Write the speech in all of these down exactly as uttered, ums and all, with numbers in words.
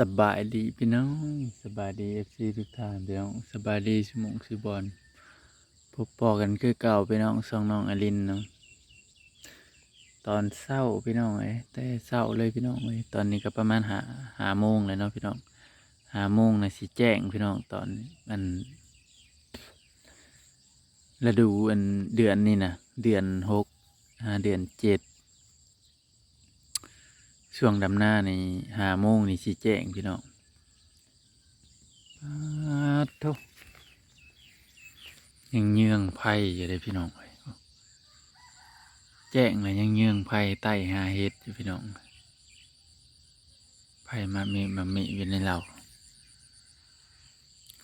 สบายดีพี่น้อง สบายดี เอฟซี ทุกท่านพี่น้อง สบายดีสุหม่องสุบ่อน พบพ้อกันคือเก่าพี่น้อง ช่องน้องอลินเนาะ ตอนเช้าพี่น้องเอ้ย แต่เช้าเลยพี่น้องเอ้ย ตอนนี้ก็ประมาณห้า ห้าโมงแล้วเนาะพี่น้อง ห้าโมงนะสิแจ้งพี่น้อง ตอนอัน ฤดูอันเดือนนี่นะ เดือนหก หาเดือนเจ็ด ช่วงดำนานี่ ห้าโมงนี่สิแจ้งพี่น้อง ป๊าดโธ่ ยังเยืองไฟอยู่เลยพี่น้องเอ้ย แจ้งแล้วยังเยืองไฟไต่หาเห็ดอยู่พี่น้อง ไฟมามิมามิอยู่ในเหล้า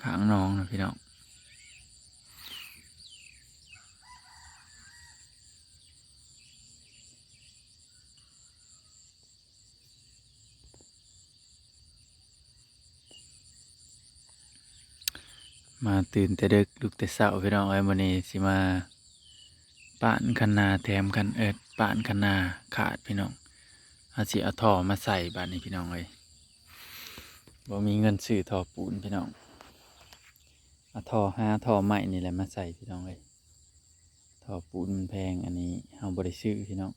ข้างหนองนะพี่น้อง มาตื่นแต่ดึก ลุกแต่เช้าพี่น้องเอ้ย มื้อนี้สิมาป้านคะน้าแถมคะน้า เอิ้นป้านคะน้าขาดพี่น้อง เฮาสิเอาท่อมาใส่บาดนี้พี่น้องเอ้ย บ่มีเงินซื้อท่อปูนพี่น้อง เอาท่อ หาท่อไม้นี่แหละมาใส่พี่น้องเอ้ย ท่อปูนมันแพง อันนี้เฮาบ่ได้ซื้อพี่น้อง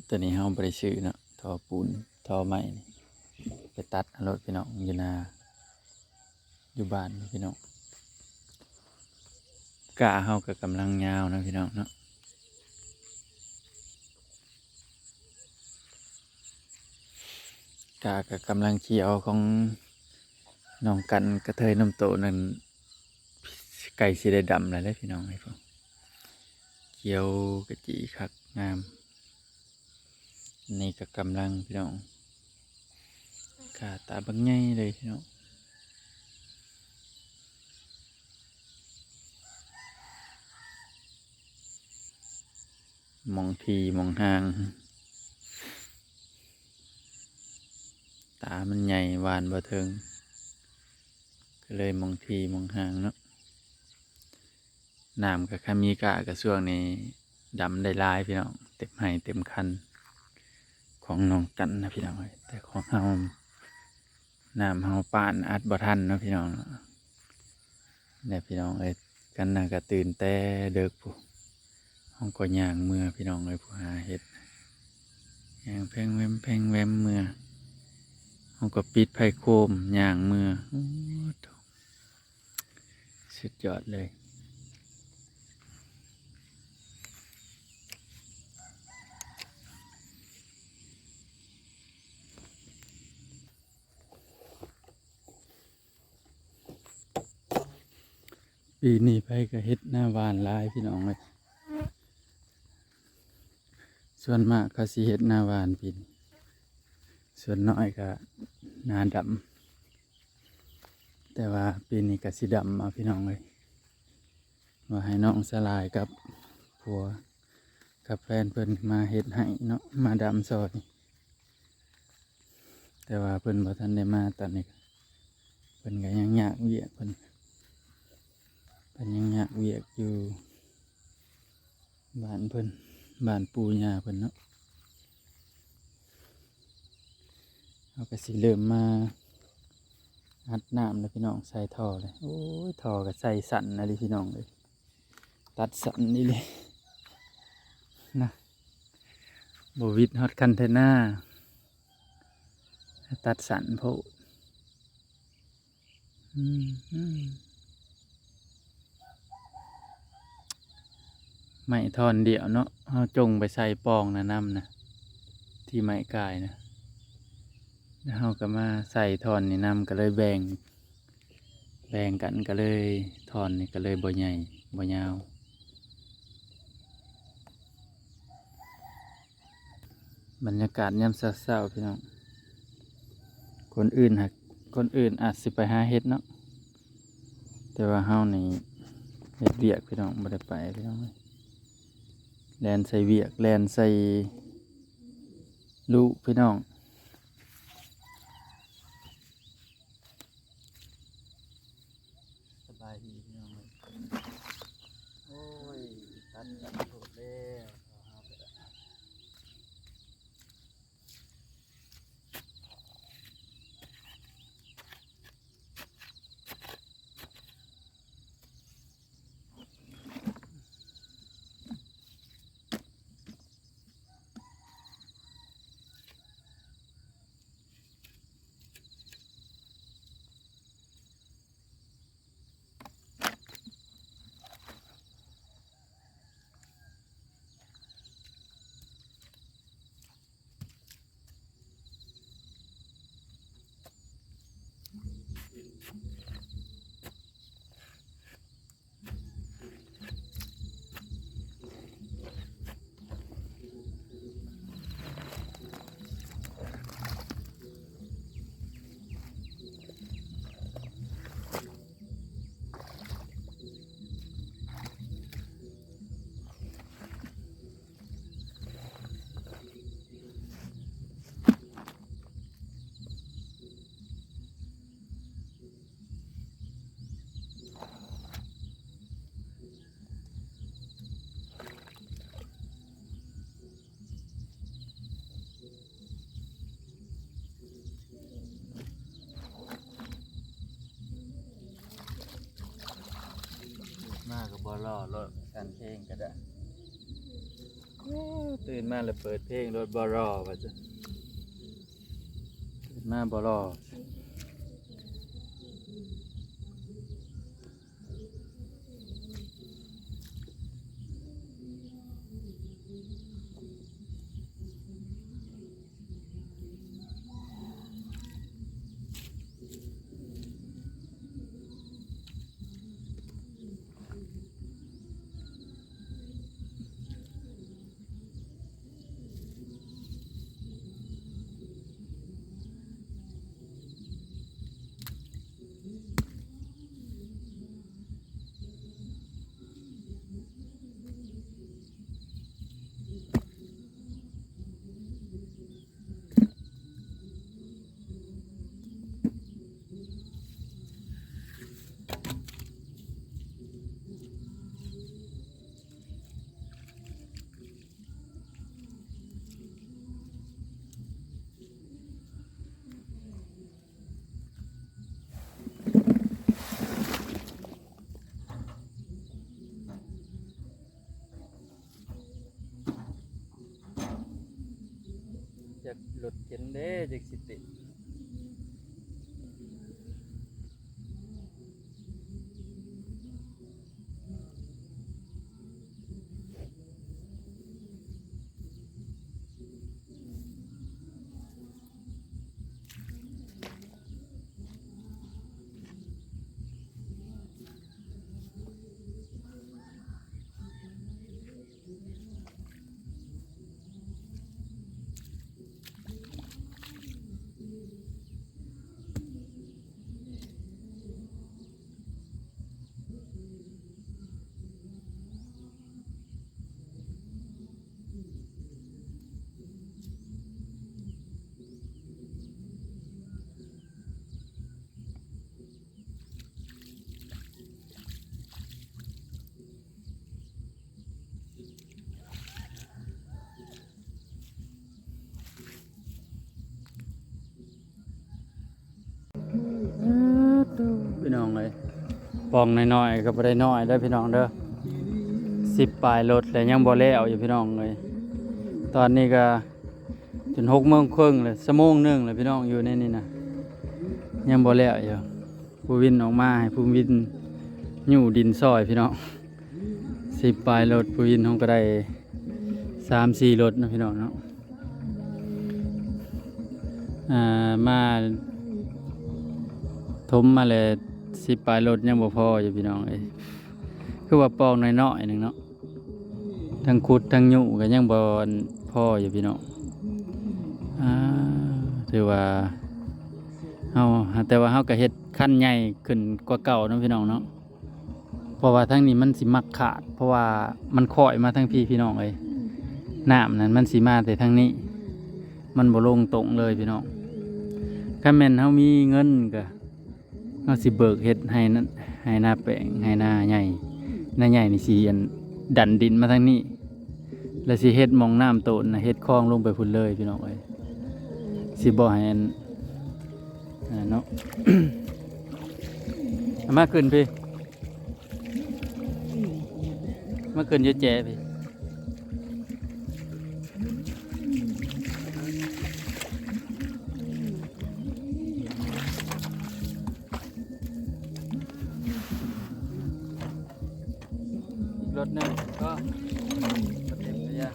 ตัวนี้เฮาบ่ได้ซื้อเนาะ ท่อปูน ท่อไม้นี่ ไปตัดเอาโลดพี่น้อง อยู่นา อยู่บ้านพี่น้อง กล้าเฮาก็กำลังยาวนะพี่น้องเนาะ กล้าก็กำลังเขียวของน้องกันกระเทยนมโตนั่น ใกล้สิได้ดำแล้วเด้อพี่น้องเอ้ย เขียวกะจีคักงาม นี่ก็กำลังพี่น้อง กล้าตาบักใหญ่เลยพี่น้อง หม่องที่หม่องห่าง ตามันใหญ่หว่านบ่เถิง ก็เลยหม่องที่หม่องห่างเนาะ น้ำก็คันมีกล้าก็ช่วงนี้ดำได้หลายพี่น้อง เต็มไฮ่เต็มคัน ของน้องกันนะพี่น้องเอ้ย แต่ของเฮา น้ำเฮาป้านอัดบ่ทันเนาะพี่น้องเนาะ เนี่ยพี่น้องเอ้ย กันนะก็ตื่นแต่เดิกพุ้น เฮาก็ย่างเมือพี่น้องเอ้ย ผู้หาเห็ด ย่างแพงแวมแพงแวมเมือ เฮาก็ปิดไฟโคมย่างเมือ โอ้โธ่ สุดยอดเลย ปีนี้ไผก็เฮ็ดนาหว่านหลายพี่น้องเอ้ย ส่วนมากเขาสิเฮ็ดนาหว่านปีนี้ ส่วนน้อยก็นาดำ แต่ว่าปีนี้ก็สิดำเอาพี่น้องเอ้ย ว่าให้น้องสลายกับผัวกับแฟนเพิ่นมาเฮ็ดให้เนาะ มาดำซอย แต่ว่าเพิ่นบ่ทันได้มาตอนนี้ เพิ่นก็ยังยากเวียก เพิ่น เพิ่นยังยากเวียกอยู่บ้านเพิ่น บ้านปู่ย่าเพิ่นเนาะ เฮาก็สิเริ่มมาอัดน้ำแล้วพี่น้อง ใส่ท่อเลย โอ้ย ท่อก็ใส่สั้นนะดิพี่น้องเอ้ย ตัดสั้นนี่เลยนะ บ่วิดฮอดคันเทน่า ตัดสั้นโพด อืม อืม ไม้ท่อนเดียวเนาะ เฮาจงไปใส่ปองนะนำนะ ที่ไม้กายนะ แล้วเฮาก็มาใส่ท่อนนี่นำ ก็เลยแบ่ง แบ่งกัน ก็เลยท่อนนี่ก็เลยบ่ใหญ่บ่ยาว บรรยากาศยามเช้าๆพี่น้อง คนอื่นหาก คนอื่นอาจสิไปหาเห็ดเนาะ แต่ว่าเฮานี่เฮ็ดเวียกพี่น้อง บ่ได้ไปพี่น้องเอ้ย แล่นใส่เวียก แล่นใส่ลูกพี่น้อง สบายดีพี่น้องเอ้ย โอ้ย ตัดกันโพดแล้ว บ่รอโลด การเพลงก็ได้ โอ้ ตื่นมาแล้วเปิดเพลงโลด บ่รอว่าจะ ตื่นมาบ่รอ จักรถเข็นเด้ จักสิติด พี่น้องเอ้ย ปองน้อยๆ ก็บ่ได้น้อยเด้อพี่น้องเด้อ สิบปลายรถแล้วยังบ่แล้วอยู่พี่น้องเอ้ย ตอนนี้ก็จนหกโมงครึ่งเลย ชั่วโมงหนึ่งเลยพี่น้อง อยู่ในนี่นะ ยังบ่แล้วอยู่ ผู้วินออกมาให้ผู้วินอยู่ดินซอยพี่น้อง สิบปลายรถ ผู้วินเฮาก็ได้สามสี่รถนะพี่น้องเนาะ อ่า มาถมมาแล้ว สิบปลายรถยังบ่พออยู่พี่น้องเอ้ย คือว่าปองน้อยๆ หนึ่งเนาะ ทั้งขุดทั้งยุก็ยังบ่พออยู่พี่น้อง อ่า ถือว่าเฮา แต่ว่าเฮาก็เฮ็ดคันใหญ่ขึ้นกว่าเก่าเนาะพี่น้องเนาะ เพราะว่าทางนี้มันสิมักขาด เพราะว่ามันค่อยมาทางพี้พี่น้องเอ้ย น้ำนั้นมันสิมาแต่ทางนี้ มันบ่ลงตรงเลยพี่น้อง คันแม่นเฮามีเงินก็ เฮาสิเบิกเฮ็ดไฮ่นั่น ไฮ่นาแป้ง ไฮ่นาใหญ่ นาใหญ่นี่สิอันดันดินมาทางนี้ แล้วสิเฮ็ดหม่องน้ำโตนนะ เฮ็ดคลองลงไปพุ้นเลยพี่น้องเอ้ย สิบ่ให้อัน อ่า เนาะ เอามาขึ้นพี้ มาขึ้นอยู่แจพี้ อีกรถหนึ่งก็เต็มเลยอะ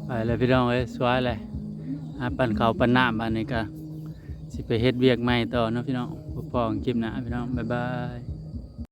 ไปเลยพี่น้องเอ้ย สวยเลย หาปั่นข้าวปั่นน้ำ อันนี้ก็สิไปเฮ็ดเวียกใหม่ต่อเนาะพี่น้อง พบกันคลิปหน้าพี่น้อง บ๊ายบาย